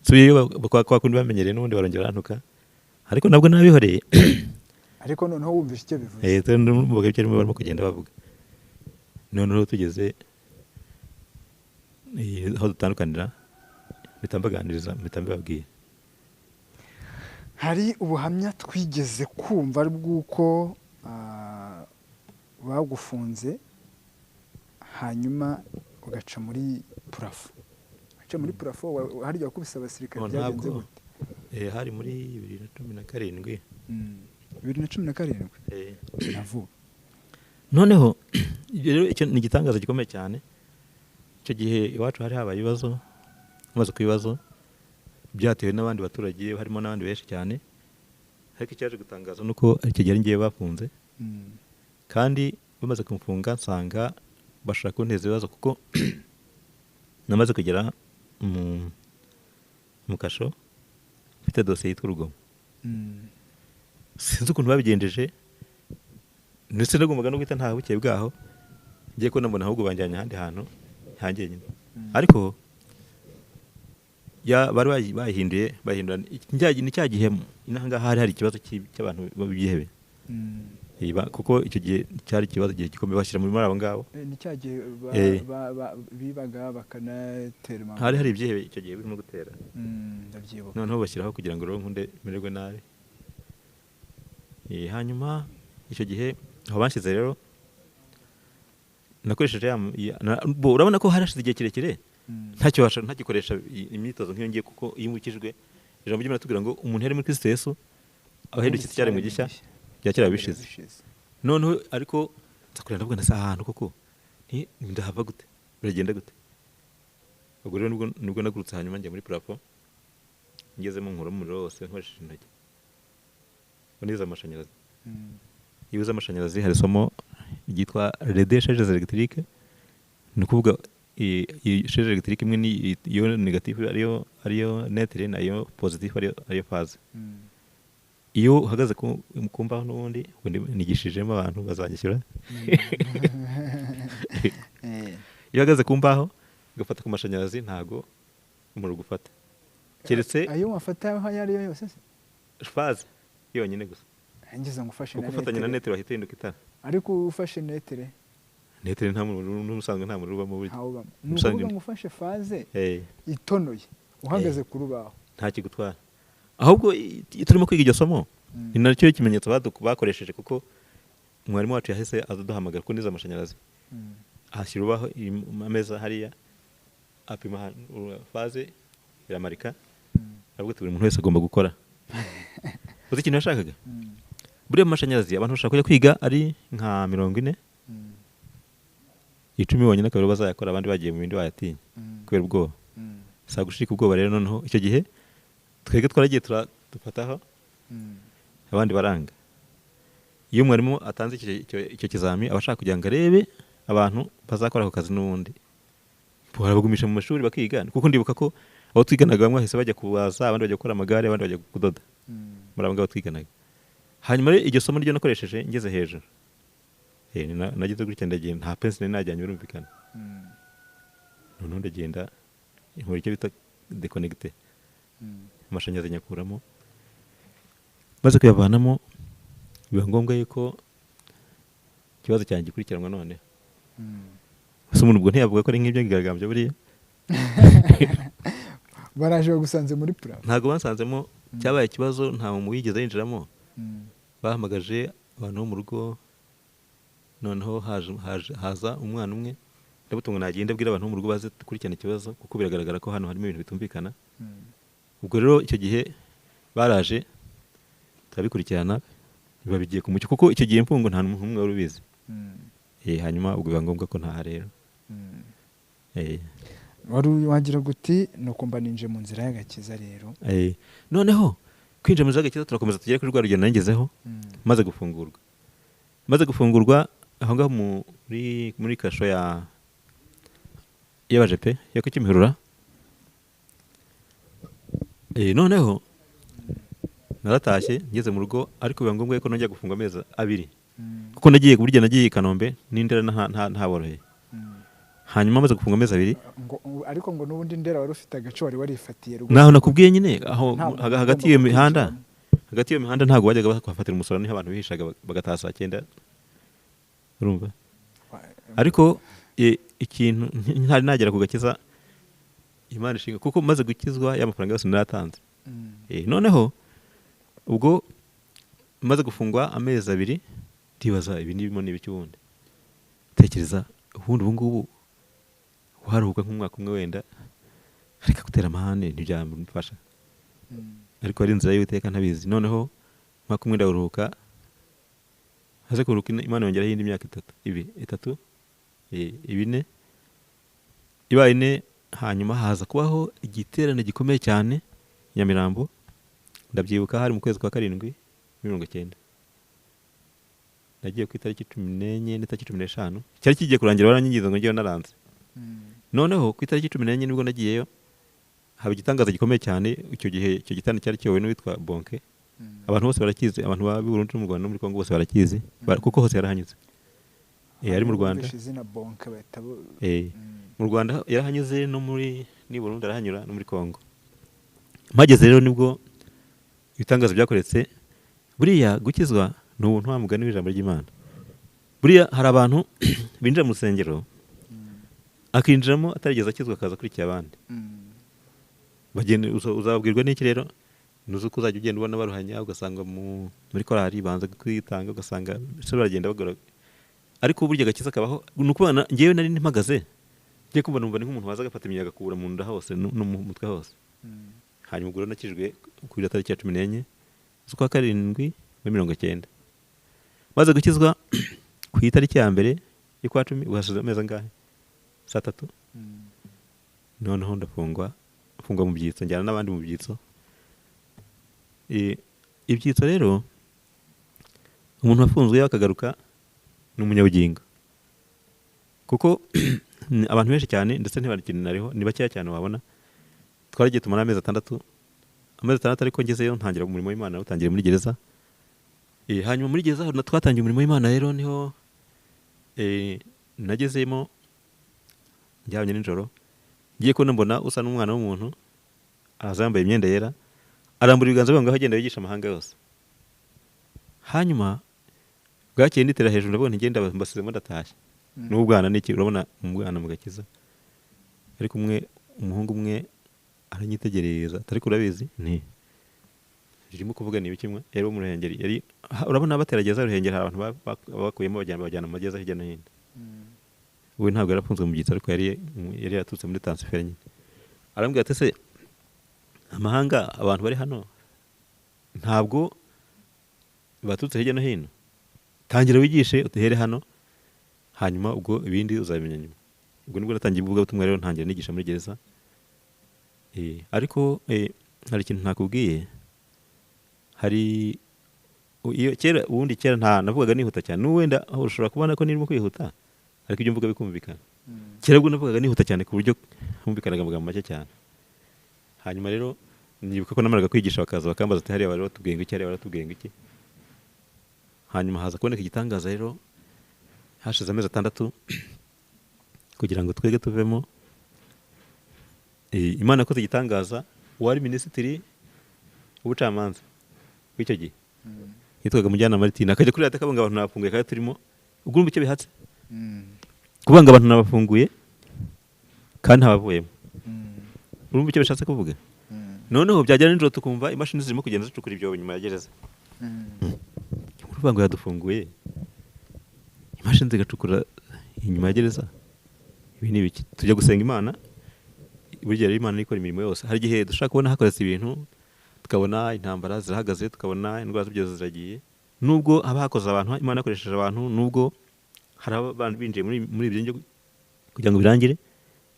subiyeyo kwa kundi bamenyereye, n'ubundi barongera barantuka, ariko nabwo nabihoreye. Ariko noneho wumvise icyo bivuze. Numvaga ibyo barimo kugenda bavuga. Noneho tugeze aho dutandukanira, mpita mbaganiriza, mpita mbibabwira. Hari ubuhamya twigeze kumva bw'uko bagufunze hanyuma ugaca muri plafond, ugaca muri plafond, harya wakubise abasirikare? Oh, byagenze ntabwo. gute? Hari muri 2017. 2017 na vuba. Noneho ibyo rero, icyo ni igitangaza gikomeye cyane. Icyo gihe iwacu hari habaye ibibazo, hamaze kuba ibibazo byatewe n'abandi baturage, harimo n'abandi benshi cyane, ariko icyaje gutangaza ni uko icyo gihe ari njyewe bafunze. Kandi bamaze kumfunga nsanga bashaka kunteza ibibazo, kuko namaze kugera mu kasho mfite dosiye yitwa urugomo. Sinzi ukuntu babigenjeje, ndetse nagombaga no guhita ntaha bukeye bwaho, ngiye kubona mbona ahubwo banjyanye ahandi hantu hanjye nyine. Ariko ya bari bayihinduye, bahindura ni cya gihe inaha ngaha hari ikibazo cy'abantu b'ibyihebe. Kuko icyo gihe cyari ikibazo, igihe gikomeye, bashyira muri abo ngabo. Ni cya gihe bibaga bakanatera amabuye. Hari ibyihebe icyo gihe birimo gutera. Ndabyibuka. Noneho bashyiraho kugira ngo rero nkunde mererwe nabi. Hanyuma icyo gihe aho banshyize rero nakoresheje bo urabona ko harashize igihe kirekire ntacyo ntagikoresha imyitozo nk'iyo ngiye, kuko iyo ukijwe, ijambo ry'Imana ritubwira ngo umuntu yari muri Kristo Yesu aba ahindutse icyaremwe gishya, bya kera bishize. Noneho ariko nza kureba, ndavuga nasa ahantu koko ndahava gute, biragenda gute? Ubwo rero nibwo nagurutse, hanyuma njya muri plafond, ngezemo nkuramo umuriro wose nkoresheje intoki. Ubwo nize amashanyarazi. Iyo uzi amashanyarazi, hari isomo ryitwa les décharges électriques, ni ukuvuga iyi charge électrique imwe ni iyo négative ariyo neutre, nayo positive ariyo phase. Iyo uhagaze ku mbaho, n'ubundi ubwo nigishijemo abantu bazanyishyura, iyo uhagaze ku mbaho ugafata ku mashanyarazi, ntago umuriro ugufata, keretse Ayo wafata ayo ari yo yose se? Phase yonyine gusa. Ngize ngo ufashe Kuko ufatanya na neutre wahita uhinduka itara. Ariko ufashe neutre? Neutre nta muriro, n'ubusanzwe nta muriro ubamo burya. Ntawubamo. Ni Ubusanzwe ukuvuga ngo ufashe phase itonoye uhagaze ku rubaho? Nta kigutwara. Ahubwo turimo kwiga iryo somo, ni nacyo kimenyetso bakoresheje, kuko mwarimu wacu yahise aduhamagara ko nize amashanyarazi, ahashyira urubaho, ameza hariya, apima phase iramarika, aravuga ati buri muntu wese agomba gukora. Uzi ikintu yashakaga? Buriya mu mashanyarazi abantu bashaka kujya kwiga ari nka 40, 10 bonyine akaba aribo bazayakora, abandi bagiye mu bindi bayatinya kubera ubwoba. Si gushika ubwoba rero. Noneho icyo gihe twebwe twaragiye dufataho, abandi baranga. Iyo mwarimu atanze icyo kizami, aba ashaka kugira ngo arebe abantu bazakora ako kazi, n'ubundi barabagumisha mu mashuri bakiga, kuko ndibuka ko abo twiganaga bamwe bahise bajya kubaza, abandi bajya gukora amagare, abandi bajya kudoda, muri abo ngabo twiganaga. Hanyuma rero iryo somo ryo nakoresheje ngeze hejuru. Nagize gutya ndagenda, nta pensi nari najyanye birumvikana. Noneho ndagenda nkora icyo bita déconnecter, amashanyarazi nyakuramo. Maze kuyavanamo biba ngombwa yuko ikibazo cyanjye gikurikiranwa. None ese umuntu ubwo ntiyavuga ko ari nk'ibyo ngigaragambyo buriya? Baraje bagusanze muri plafond? Ntabwo bansanzemo, cyabaye ikibazo nta muntu wigeze yinjiramo. Bahamagaje abantu bo mu rugo, noneho haza umwana umwe, ndabutunga nagenda abwira abantu bo mu rugo baze gukurikirana ikibazo, kuko biragaragara ko hano harimo ibintu bitumvikana. Ubwo rero icyo gihe baraje turabikurikirana, biba bigiye ku mucyo, kuko icyo gihe imfungo nta n'umuntu umwe wari ubizi. Hanyuma ubwo biba ngombwa ko ntaha rero. Wari wagira guti nuko mba ninje mu nzira y'agakiza rero. Noneho kwinjira mu nzira y'agakiza, turakomeza tugere kuri rwa rugendo nangezeho. Maze gufungurwa aho ngaho muri kasho ya y'abajepe yo ku Kimihurura. Noneho naratashye ngeze mu rugo, ariko biba ngombwa ko nongera gufungwa amezi 2, kuko nagiye burya nagiye i Kanombe n'Indera ntaboroheye. Hanyuma maze gufunga amezi 2, Ngo ariko ngo n'ubundi Ndera wari ufite agace wari warifatiye rwose. Naho nakubwiye nyine aho Nta muntu hagati ugomba y'iyo mihanda, kukwinjiramo. hagati y'iyo mihanda ntabwo bajyaga bahafatira umusoro, niho abantu bihishaga bagataha saa 9, urumva? Ariko ikintu ntari nagera ku gakiza, Imana ishinga, kuko maze gukizwa ya mafaranga yose naratanze. Noneho ubwo maze gufungwa amezi 2, ndibaza ibi ndimo ni ibiki ubundi, tekereza ubundi ubu ngubu waruhuka nk'umwaka umwe wenda, reka gutera amahane ntibyamfasha. Ariko ari inzira y'Uwiteka ntabizi. Noneho umwaka umwe ndawuruhuka, haze kuruhuka Imana yongeraho iyindi myaka 3, ibi 3, 4, ibaye 4. Hanyuma haza kubaho igiterane gikomeye cyane i Nyamirambo, ndabyibuka hari mu kwezi kwa karindwi 90. Nagiye ku itariki 14 n'itariki 15, cyari kigiye kurangira, baranyigiza ngo njyewe naranze. Noneho ku itariki 14 nibwo nagiyeyo, haba igitangaza gikomeye cyane. Icyo gihe icyo giterane cyari kiyobowe n'uwitwa Bonke. Abantu bose barakizi, abantu baba i Burundi no mu Rwanda no muri Kongo bose barakizi, kuko hose yarahanyuze. Ari mu Rwanda. Bumvishe izina Bonke bahita Mu Rwanda yarahanyuze, no muri ni Burundi arahanyura, no muri Kongo. Mpageze rero nibwo ibitangaza byakoretse. Buriya gukizwa ni ubuntu, wa mugani w'ijambo ry'Imana. Buriya hari abantu binjira mu rusengero, akinjiramo atarigeze akizwa, akaza akurikiye abandi. Bagenda uzababwirwa n'iki rero? Nuzi uko uzajya ugenda ubona baruhanya, ugasanga muri korali banza kwitanga, ugasanga se baragenda bagora, ariko burya agakiza kabaho. Ni ukubona njyewe nari mpagaze ngiye kumva numva ni nk'umuntu waza agafata imiyaga akura mu nda hose no mu mutwe hose. Hanyuma ubwo rero nakijwe kuri tariki ya 14 z'ukwa karindwi muri 90. Maze gukizwa ku itariki ya 1 y'ukwa 10, ubwo hashize amezi angahe? Saa 3. Noneho ndafungwa, mfungwa mu byitso, njyana n'abandi mu byitso. Ibyitso rero, umuntu wafunzwe akagaruka ni umunyabugingo, kuko abantu benshi cyane ndetse ntibakinariho, ni bakeya cyane wabona. Twaragiye tumara amezi 6, amezi 6, ariko ngezeyo ntangira umurimo w'Imana, nawutangiye muri gereza. Hanyuma muri gereza aho twatangiye umurimo w'Imana rero niho nagezemo njyanye nijoro, ngiye kubona mbona usa n'umwana w'umuntu araza yambaye imyenda yera, arambura ibiganza bye ngo agenda yigisha amahanga yose. Hanyuma bwakeye nditera hejuru, ndabona ngenda mbasizemo ndatashye. N'ubwana niki, urabona umwana mu gakiza, ariko umwe, umuhungu umwe aranyitegereza, atari urabizi nti ririmo kuvuga ni ibiki? Mwe yari wo mu Ruhengeri, yari urabona baterageza Ruhengeri, hari abantu bakuyemo bajyana mu mageza hirya no hino. We ntabwo yarafunzwe mu byitso, ariko yari yaturutse muri transfert nyine. Arambwira ati: "Se amahanga, abantu bari hano ntabwo baturutse hirya no hino? Tangira wigishe utere hano, hanyuma ubwo ibindi uzabimenya nyuma." Ubwo nibwo natangiye ivugabutumwa rero, ntangira nigisha muri gereza. Ariko hari ikintu ntakubwiye. Hari iyo kera, ubundi kera nta navugaga nihuta cyane, n'ubu wenda aho ushobora kubona ko nirimo kwihuta, ariko ibyo mvuga bikumvikana. Kera ubwo navugaga nihuta cyane ku buryo humvikanaga amagambo make cyane. Hanyuma rero nibuka ko namaraga kwigisha bakaza bakambaza ati: "Hariya bari batubwiye ngo iki? Hariya baratubwiye ngo iki?" Hanyuma haza kuboneka igitangaza rero. Hashize amezi 6 kugira ngo twege tuvemo. Imana yakoze igitangaza, uwari minisitiri w'ubucamanza w'icyo gihe yitwaga Mujyanama Martin, akajya kuri radiyo akabanga abantu nabafunguye kandi turimo. Ubwo urumva icyo bihatse kubanga abantu nabafunguye kandi ntabavuyemo, urumva icyo bishatse kuvuga. Noneho byagera nijoro tukumva imashini zirimo kugenda zicukura ibyobo nyuma ya gereza. Urumva ngo yadufunguye, imashini zigacukura inyuma ya gereza, ibi ni ibiki? Tujya gusenga Imana. Burya rero Imana ikora imirimo yose. Hari igihe dushaka kubona hakoretse ibintu, tukabona intambara zirahagaze, tukabona indwara z'ibyorezo ziragiye, nubwo haba hakoze abantu, Imana yakoresheje abantu, nubwo hari abantu binjiye muri ibyo kugira ngo birangire,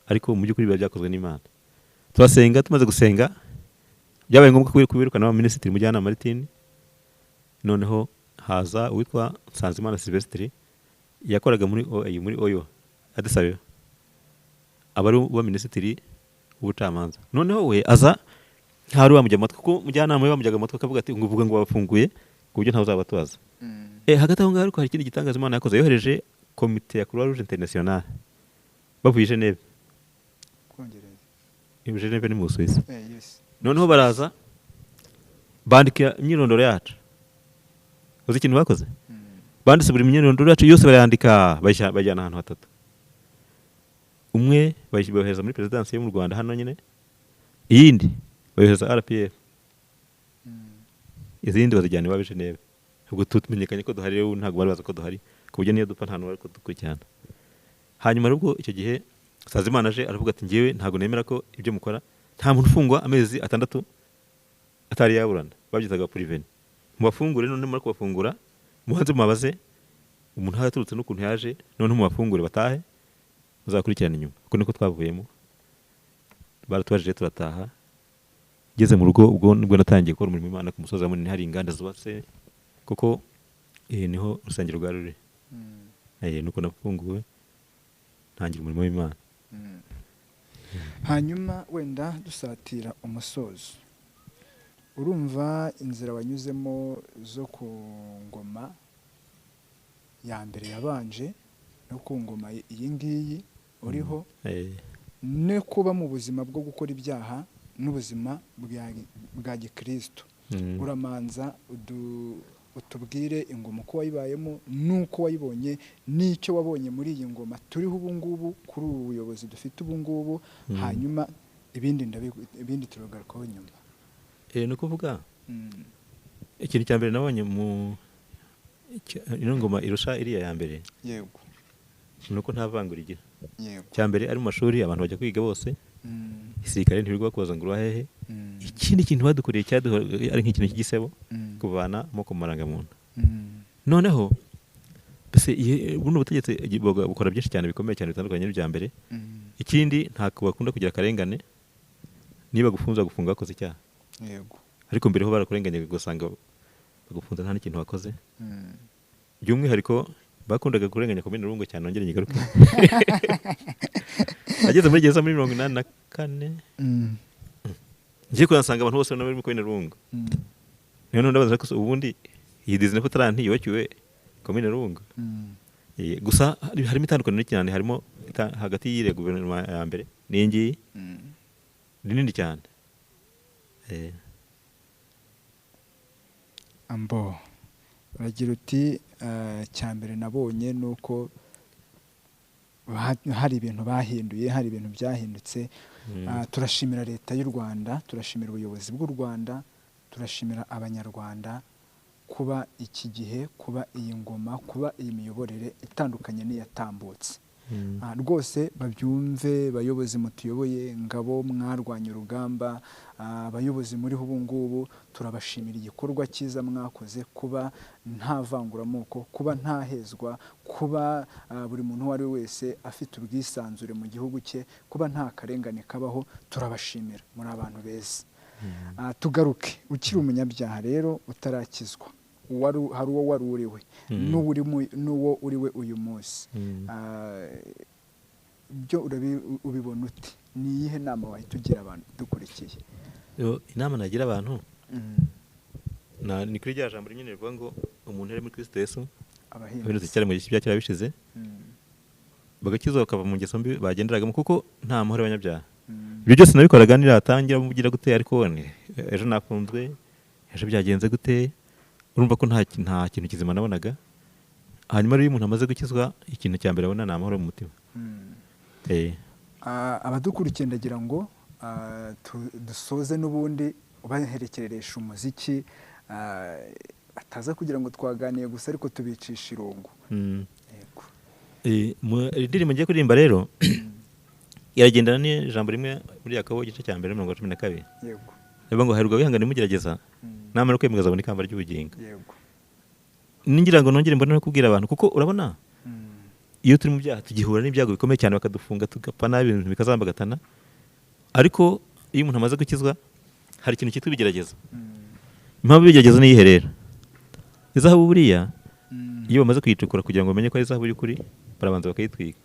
ariko mu by'ukuri biba byakozwe n'Imana. Turasenga, tumaze gusenga byabaye ngombwa kubirukana wa minisitiri Mujyanama Martin. Noneho haza uwitwa Nsanzimana Sylvestre, yakoraga muri OAU, muri OYO Addis Abeba, aba ari uwa minisitiri w'ubucamanza. Noneho we aza ntari wamujya amatwi, kuko Mujyanama we bamujyaga amatwi akavuga ati ngo uvuga ngo bafunguye ku buryo ntawe uzabatubaza. Hagati aho ngaho ariko hari ikindi gitangaza Imana yakoze, yohereje komite ya Croix Rouge Internationale bavuye i Geneve. Geneve ni mu Busuwisi. Noneho baraza bandika imyirondoro yacu. Uzi ikintu bakoze? Banditse buri myirondoro yacu yose barayandika, bayijyana ahantu hatatu. Umwe bayohereza muri perezidansi yo mu Rwanda hano nyine, iyindi bayohereza RPF, izindi bazijyana iwabo i Geneve. Ubwo tumenyekanye ko duhari, rero ntabwo bari bazi ko duhari, ku buryo niyo dupfa nta n'uwari kudukurikirana. Hanyuma rero icyo gihe Sazimana aje aravuga ati ngewe ntabwo nemera ko ibyo mukora, nta muntu ufungwa amezi 6 atari yaburana, babyitaga preveni. Mubafungure, none mumara kubafungura mubanze mubabaze umuntu aho yaturutse n'ukuntu yaje, noneho mubafungure batahe, muzakurikirana inyuma. Uko niko twavuyemo, baratubajije turataha. Ngeze mu rugo ubwo nibwo natangiye gukora umurimo w'Imana ku musozi wa Munini, hari inganda zubatse, kuko niho urusengero rwari ruri. Nuko nafunguwe ntangira umurimo w'Imana. Hanyuma wenda dusatira umusozo, urumva inzira wanyuzemo zo ku ngoma ya mbere yabanje no ku ngoma iyi ngiyi uriho, no kuba mu buzima bwo gukora ibyaha n'ubuzima bwa gikristo. Uramanza utubwire ingoma uko wayibayemo n'uko wayibonye n'icyo wabonye muri iyi ngoma turiho ubu ngubu, kuri ubu buyobozi dufite ubu ngubu, hanyuma ibindi turagarukaho nyuma. Ni ukuvuga ikintu cya mbere nabonye mu ino ngoma irusha iriya ya mbere, yego, ni uko nta vangura igira. Yego. Cya mbere ari mu mashuri abantu bajya kwiga bose, igisirikare ntibirirwa kubaza ngo urahehe. Ikindi kintu badukoreye cyaduha ari nk'ikintu cy'igisebo, kuvana amoko mu marangamuntu. Noneho mbese buno butegetsi bukora byinshi cyane bikomeye cyane bitandukanye n'ibya mbere. Ikindi ntabwo bakunda kugira akarengane, niba gufunza gufunga wakoze icyaha. Yego. Ariko mbere ho barakurenganya ugasanga bagufunza nta n'ikintu wakoze. By'umwihariko bakundaga kurenganya komine Rubungo cyane, nongere nyigaruke. Ageze muri gereza muri 84, ngiye kuhasanga abantu bose bari muri komine Rubungo. Niyo none ndabaza ko ubundi iyi Disney Fotrant yubakiwe komine Rubungo. Gusa harimo itandukaniro cyane, harimo hagati y'iriya guverinoma ya mbere n'iyi ngiyi, rinini cyane. Ambo uragira uti cyambere nabonye nuko hari ibintu bahinduye, hari ibintu byahindutse. Turashimira leta y'u Rwanda, turashimira ubuyobozi bw'u Rwanda, turashimira abanyarwanda kuba iki gihe, kuba iyi ngoma, kuba iyi miyoborere itandukanye n'iyatambutse. Rwose babyumve, bayobozi mutuyoboye, ngabo mwarwanya urugamba, abayobozi muri ubu ngubu, turabashimira igikorwa cyiza mwakoze, kuba nta vanguramoko, kuba nta hezwa, kuba buri muntu uwo ari we wese afite ubwisanzure mu gihugu cye, kuba nta karengane kabaho, turabashimira, muri abantu beza. Tugaruke, ukiri umunyabyaha rero utarakizwa, hari uwo wari uriwe n'uwo uriwe uyu munsi, byo ubibona ute? Ni iyihe nama wahita ugira abantu dukurikiye? Inama nagira abantu ni kuri rya jambo rinini rivuga ngo umuntu ari muri Kristo Yesu Abahindutse cyane mu gihe cya bishize. Bagakizwa bakava mu ngeso mbi bagenderagamo kuko nta mahoro y'abanyabyaha. Ibyo byose nabikoraga niratangira mugira gute ariko ejo nakunzwe, ejo byagenze gute, urumva ko nta kintu kizima nabonaga. Hanyuma rero iyo umuntu amaze gukizwa ikintu cya mbere abona ni amahoro mu mutima. Abadukurikiye ndagira ngo dusoze n'ubundi ubaherekereresha umuziki, ataza kugira ngo twaganiye gusa ariko tubicisha irungu. Yego. Indirimbo ngiye kuririmba rero iragendana n'ijambo rimwe muri Yakobo igice cya mbere mirongo 12. Yego. Niba ngo hahirwa wihangana imugerageza, namara kwemeza azabona ikamba ry'ubugingo. Yego. Ningira ngo nongere mbone no kubwira abantu kuko urabona iyo turi mu byaha tugihura n'ibyago bikomeye cyane bakadufunga tugapfa nabi ibintu bikazambagatana, ariko iyo umuntu amaze gukizwa hari ikintu cyitwa ibigeragezo. Impamvu ibigeragezo ni iyihe rero? Izahabu buriya iyo bamaze kuyicukura kugira ngo bamenye ko ari izahabu y'ukuri barabanza bakayitwika,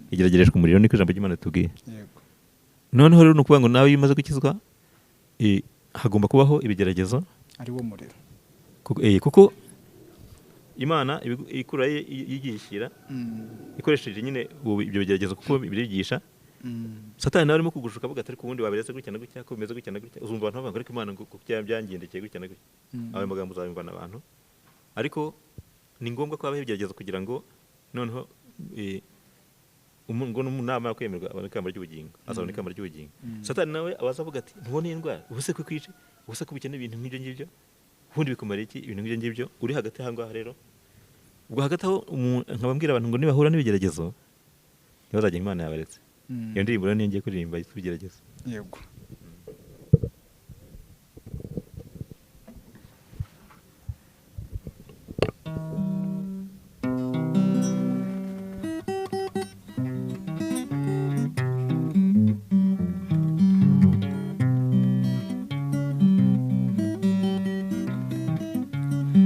igeragereshwa umuriro, niko ijambo ry'Imana ritubwiye. Noneho rero ni ukuvuga ngo nawe iyo umaze gukizwa hagomba kubaho ibigeragezo, ari wo muriro, kuko Imana ikura yigishyira ikoresheje nyine ibyo bigeragezo kuko birigisha. Satani nawe arimo kugushuka avuga ati ariko ubundi waberetse gutya na gutya, ko bimeze gutya na gutya, uzumva abantu bavuga ariko Imana ngo byangendekeye gutya na gutya. Ayo magambo uzayumva n'abantu, ariko ni ngombwa ko habaho ibigeragezo kugira ngo noneho ngo namara kwemerwa abone ikamba ry'ubugingo, azabona ikamba ry'ubugingo. Satani nawe abaza avuga ati ntubone iyi ndwara, ubuse ko ikwice, ubuse ko ubukene, ibintu nk'ibyo ngibyo, ubundi bikumara iki, ibintu nk'ibyo ngibyo. Uri hagati aho ngaho rero, ubwo hagati aho nkababwira abantu ngo nibahura n'ibigeragezo ntibazajye Imana yabaretse. Iyo ndirimbo rero niyo ngiye kuririmba yitwa ibigeragezo. Yego.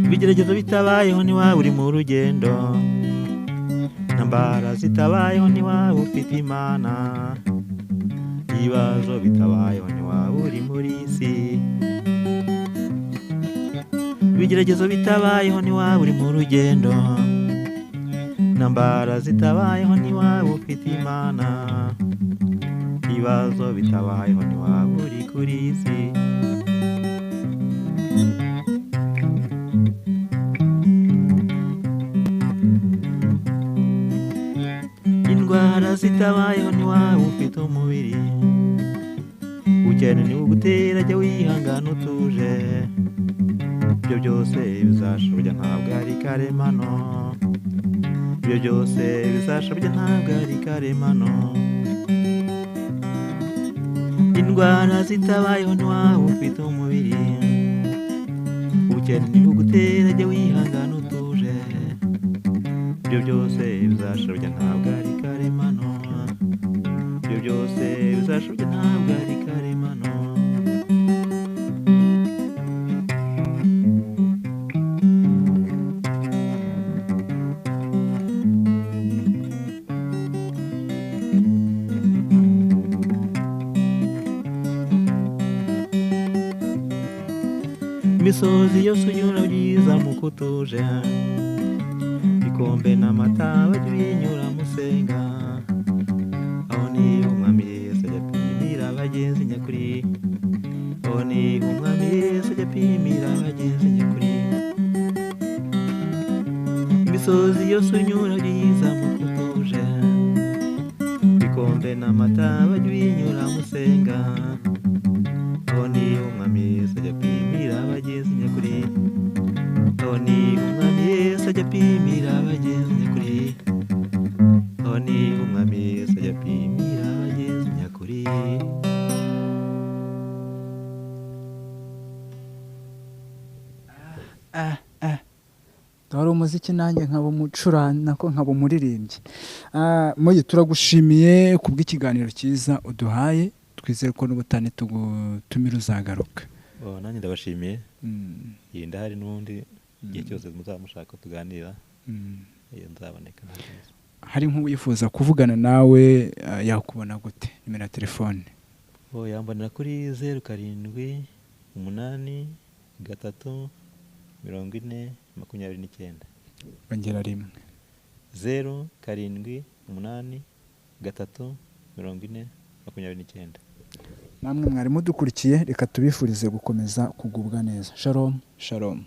Ibigeragezo bitabayeho ntiwaba uri mu rugendo, intambara zitabayeho ntiwaba ufite Imana, ibibazo bitabayeho ntiwaba uri muri isi. Ibigeragezo bitabayeho ntiwaba uri mu rugendo, intambara zitabayeho ntiwaba ufite Imana, ibibazo bitabayeho ntiwaba uri kuri isi. Indwara zitabayeho ntiwaba ufite umubiri, ubukene ntibugutera jya wihangana utuje, ibyo byose bizashobya ntabwo ari karemano, ibyo byose bizashobya ntabwo ari karemano. Indwara zitabayeho ntiwaba ufite umubiri, ubukene ntibugutera jya wihangana utuje, ibyo byose bizashobya ntabwo ari karemano, ibyo byose bizashobya ntabwo ari karemano. Imisozi yose unyura byiza mu kutuje, ibikombe n'amata bajya binyura musenga, aho ni Umwami Yesu ajya apimira abagenzi nyakuri, aho ni Umwami Yesu ajya apimira abagenzi nyakuri. Imisozi yose unyura byiza mu kutuje, ibikombe n'amata bajya binyura musenga, aho ni Umwami Yesu ajya apimira abagenzi nyakuri, aho ni Umwami Yesu ajya apimira abagenzi nyakuri, aho ni Umwami Yesu ajya apimira abagenzi nyakuri. Wari umuziki nanjye nkaba umucurana ko nkaba umuririmbyi. Moyi, turagushimiye kubw'ikiganiro cyiza uduhaye, twizere ko n'ubutane tugutumira uzagaruka. Nanjye ndabashimiye. Iyi ndahari n'ubundi igihe cyose muzamushaka tuganira, nzaboneka. Hari nk'uwifuza kuvugana nawe yakubona gute? Nimero ya telefone? Yambonera kuri 0 7 8 3 40 29. Ongera rimwe. 0 7 8 3 40 29. Namwe mwari mudukurikiye, reka tubifurize gukomeza kugubwa neza. Shalom, shalom.